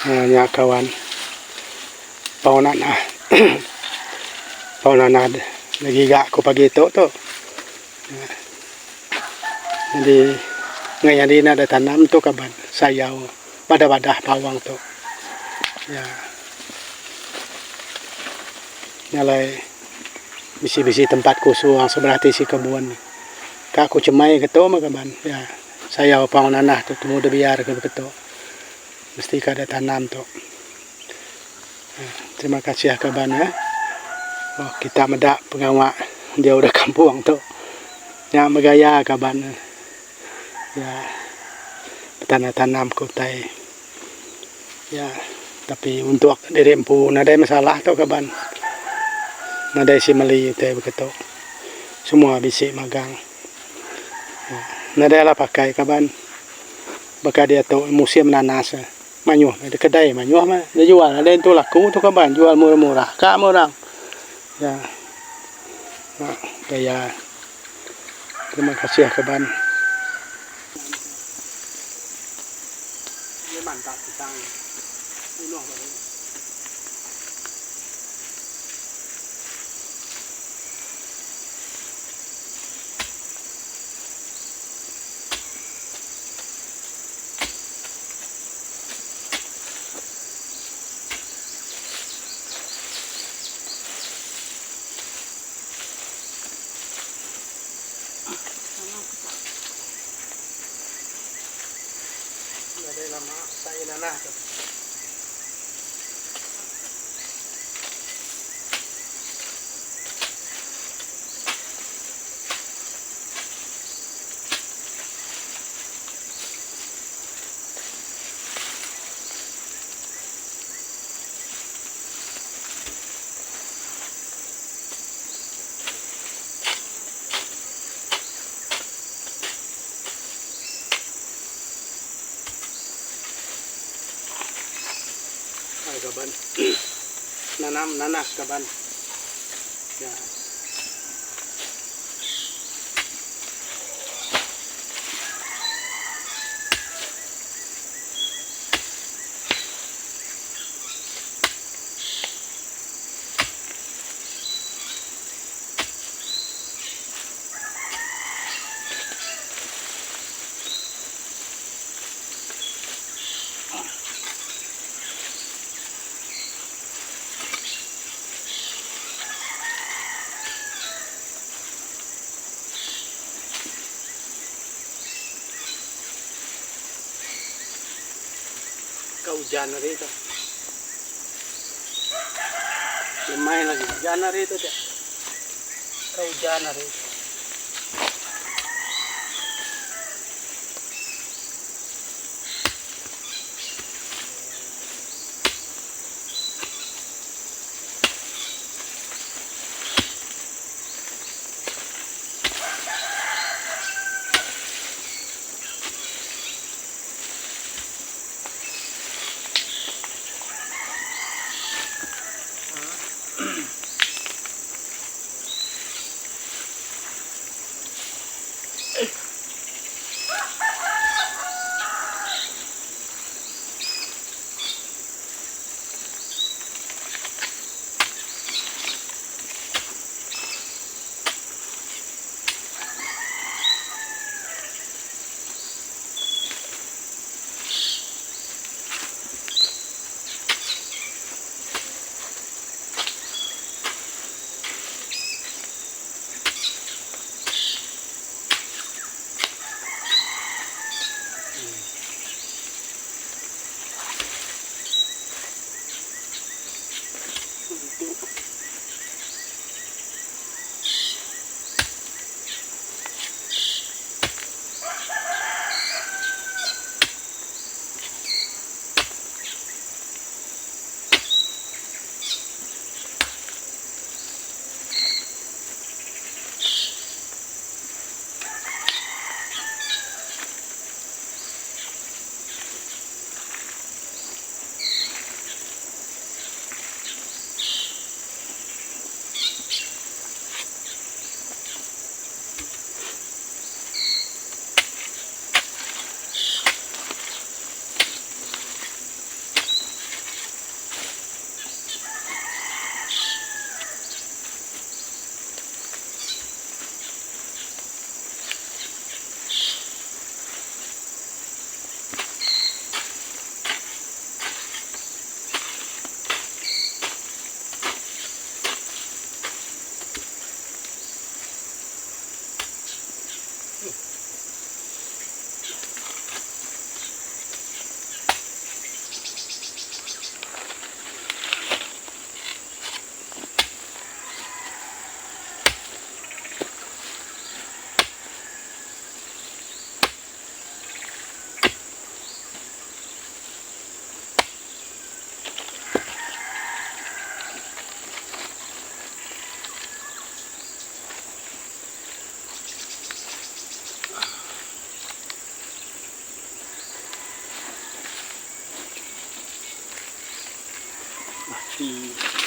Nya kawan pau nanah pau nanah da giga ku pagi tu tu. Nyadi ngai nyadi ne da tanam tu kaban sayau badah badah bawang tu. Ya. Nya alai bisi bisi tempat kusung sebelah tisi kebun. Ka ku chemai ke tu mah kaban. Ya. Sayau pau nanah tu temu da biar ke beketu. Mesti ka da tanam tu. Terima kasih kaban eh. Oh kita meda pengawa diau da kampung tu. Nya megaya kaban ya betanam tanam ke utai. Ya tapi untuk diri empu nadai masalah tu kaban. Nadai si meli utai baka tu. Semua bisi magang. Nadai lah pakai kaban. Baka diatu musim nanas mayuh meh da kedai mayuh meh da jual nadai entu laku tu kaban jual murah murah ka meh orang ya gaya terima kasih kaban. Nadai lama sai nanah tu. Ai kaban nanam nanas kaban ya. Ka ujan hari tu. Lemai lagi ujan hari tu dia. Ka ujan hari. Kopi.